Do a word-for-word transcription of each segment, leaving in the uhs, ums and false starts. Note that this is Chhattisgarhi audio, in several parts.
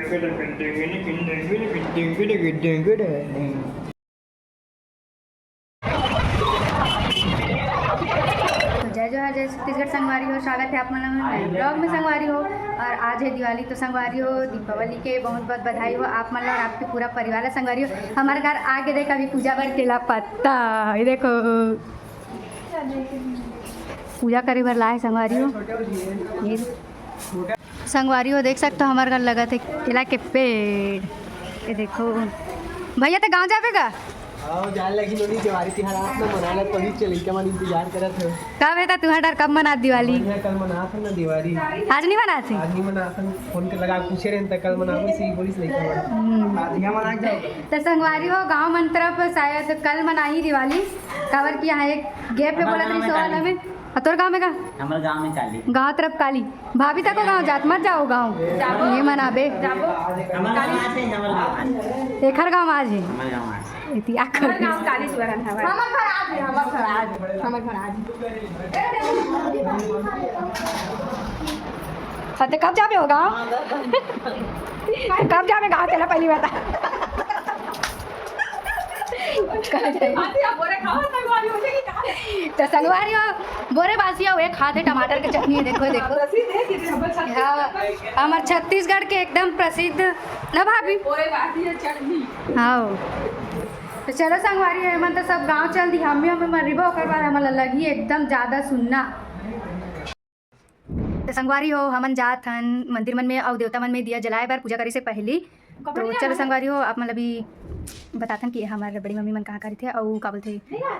तो जय जोहार, जय छत्तीसगढ़ संगवारी हो। स्वागत है आप मन ला नए vlog में संगवारी हो। और आज है दिवाली, तो संगवारी हो, दीपावली के बहुत बहुत बधाई हो आप मन ला और आपके पूरा परिवार ला संगवारी हो। हमारे घर आगे देख, अभी पूजा बर केला पत्ता, ये देखो, पूजा करे बर लाए संगवारी हो। ये संगवारी हो, देख सकते हो, हमारे घर लगत है केला के पेड़। ये देखो भैया, तो गाँव जाबे गा? आओ, जाए लगी नोनी, जवारी तिहार आप ना मना ले, तभी चले, के मन इंतजार करत हो। कब है ता तुहार डर, कब मनात दिवाली? बढ़िया, कल मनात हन ना दिवाली। आज नहीं मनात है? आज नहीं मनात हन, फोन के लगा पूछे रहे त कल मनाबो, सही बोलिस नहीं खबर। हम्म। आज यहाँ मना के जाओ। तो संगवारी हो, गाँव मन तरफ शायद कल मनाही दिवाली, काबर कि यहाँ एक गैप है, हमार बोलत गाँव रही में सोहल काली। हमें। आ, तोर गाँव में का? हमार गाँव में काली। गाँव तरफ काली। भाभी तको गाँव जात, मत जाओ गाँव। जाबो। ये मनाबे। जाबो। हमार गाँव आज है, हमार गाँव आज। एखर गाँव आज है। हमार गाँव आज। इति आखर हमार गाँव काली सुअरन हवय। हमर घर आज है, हमर घर आज, हमर घर आज। हाँ, तो कब जाबे हो गाँव? कब जाबे गाँव, तेला पहली बता। कहाँ जाए? आते आप बोरे खाओ, संगवारी हो जाएगी, कहाँ? तो संगवारी हो, बोरे बासी हो, एक हाथ है टमाटर के चटनी है, देखो, देखो। प्रसिद्ध है कि हमर छत्तीसगढ़ हाँ, का। हमर छत्तीसगढ़ के एकदम प्रसिद्ध ना भाभी? बोरे बासी है चटनी। हाँ। तो चलो संगवारी हो, मन तो सब गाँव चल दी, हम भी हमें मरिबो, ओकर बाद हमन ला लगी एकदम ज्यादा सुनना। तो संगवारी हो, हमन जात हन मंदिर मन में अउ देवता मन में दिया जलाए बर पूजा करे से पहली। तो चलो संगवारी हो, आप मन ला भी बताथन कि हमार बड़ी मम्मी मन कहाँ करिथे अउ का बोलथे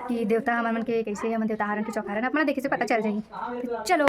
कि देवता हमर मन के कैसे, हमन देवता हारन के चौक हारन, अपना देखे से पता चल जाही। तो चलो।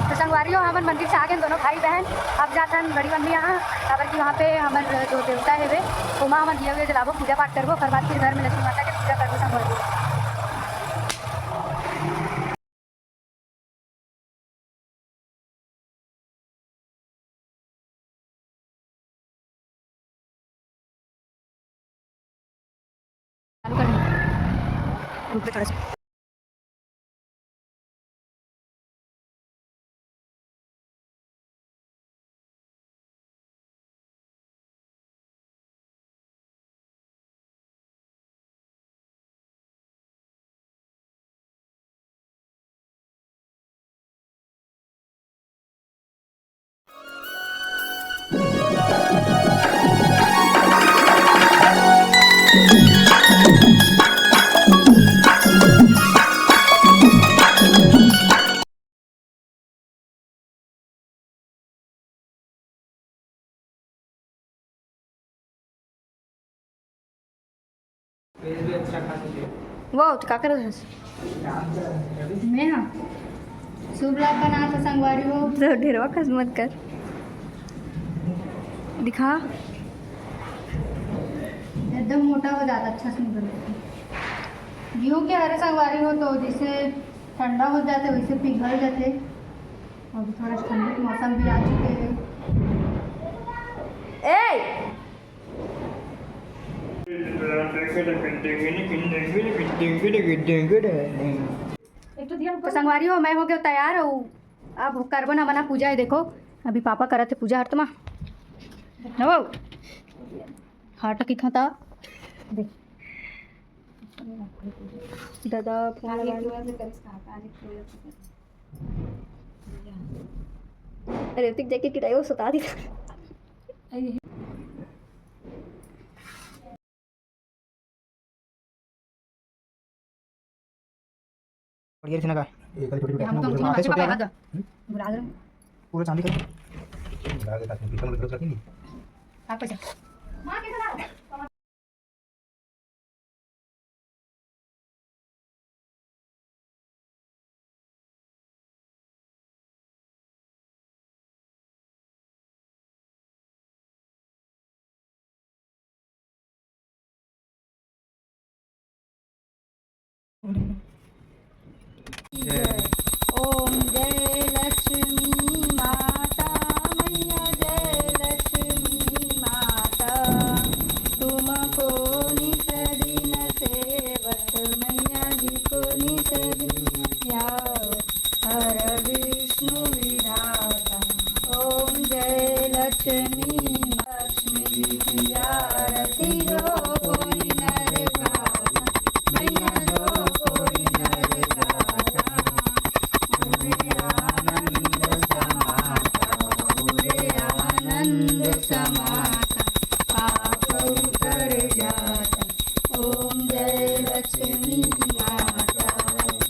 तो संगवारी हो, हमन मंदिर से आ गए दोनों भाई बहन। अब जाथन बड़ी मम्मी यहाँ, काबर कि वहाँ पे हमर जो देवता हेवे, ओमा हमन दिया उया जलाबो, पूजा पाठ करबो, ओकर बाद फिर घर में लक्ष्मी माता के पूजा करबो संगवारी हो। चालू कर दे। रुक जा थोड़ा सा। वो तो का करत हस? मैं हाँ। शुभ लाभ बना तो संगवारी हो। तो ढेरवा खस मत कर। दिखा। जब मोटा हो जाता, अच्छा से नहीं बनता। गेहूं के हरे संगवारी हो तो जैसे ठंडा हो जाते, वैसे पिघल जाते। अभी थोड़ा ठंडी के मौसम भी आ चुके हैं। ए! तो संगवारी हो, मैं हो गया तैयार हूँ। अब करबो ना मना पूजा है। देखो, अभी पापा करत है पूजा हर तमा। हो, हाँ, टकी खाता। दादा फोन लगा। रेवती के जैकेट की टाइम सुता दी। बढ़िया से ना का। ये कल छोटी-छोटी हम तो आती है, छोटी-छोटी आती है। हम्म? पूरा चांदी का। डाल देता है, पीछे में जरूरत रखी नहीं। आप पैसा। जय। ओम जय लक्ष्मी माता मैया, जय लक्ष्मी माता। तुमको निस दिन सेवत मैया जी को निस दिन ध्यावत। हर विष्णु विधाता। ओम जय लक्ष्मी। लक्ष्मी की आरती जो कोई नर गाता, मैया जो कोई नर गाता, उरे आनंद समाता, उरे आनंद समाता, पाप उतर जाता। ओम जय लक्ष्मी माता,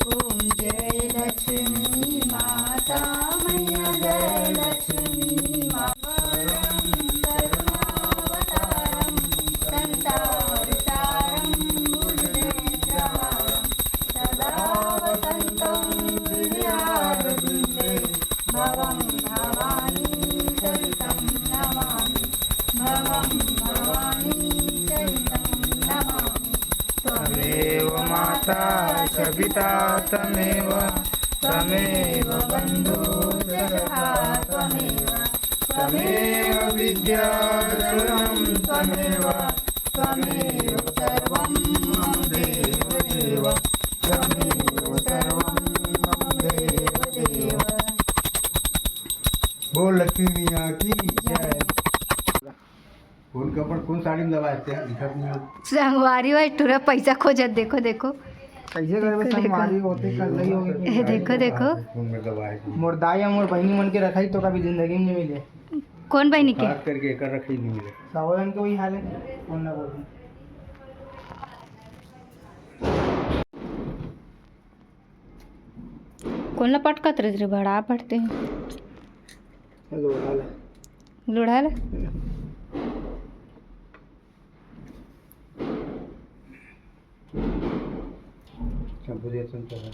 ओम जय लक्ष्मी माता, मैया जय लक्ष्मी माता। वरं करुणावतारं संसारसारं भुजगेन्द्रहारं सदा वसन्तं हृदयारविन्दे भवं भवानी सहितं नमामि, भवं भवानी सहितं नमामि। त्वमेव माता च पिता त्वमेव, त्वमेव बन्धु च सखा त्वमेव, त्वमेव विद्या दर्शनं त्वमेव, त्वमेव सर्वं मम देव देव, त्वमेव सर्वं मम देव देव। बोल लक्ष्मी मैया की जय। कौन कपड़, कौन साड़ी में दबाए थे? दिखत नहीं हो। संगवारी भाई टूरा पैसा खोजत, देखो, देखो। कैसे करबे देखो, देखो। संगवारी होते, कल नहीं होगी। ए, देखो, देखो। कौन में दबाए थे? मोर दाई और मोर बहिनी मन के रखाई तो कभी जिंदगी में नहीं मिले। कौन बहिनी के? खास करके एकर रखाई नहीं मिले। सावरन के वही हाल है, कौन ना बोलूं। कौन ला पटकत रहे रे, बड़ा पटते हैं। लोढ़ा ला। लोढ़ा ला? सब बुझे सुनते हैं।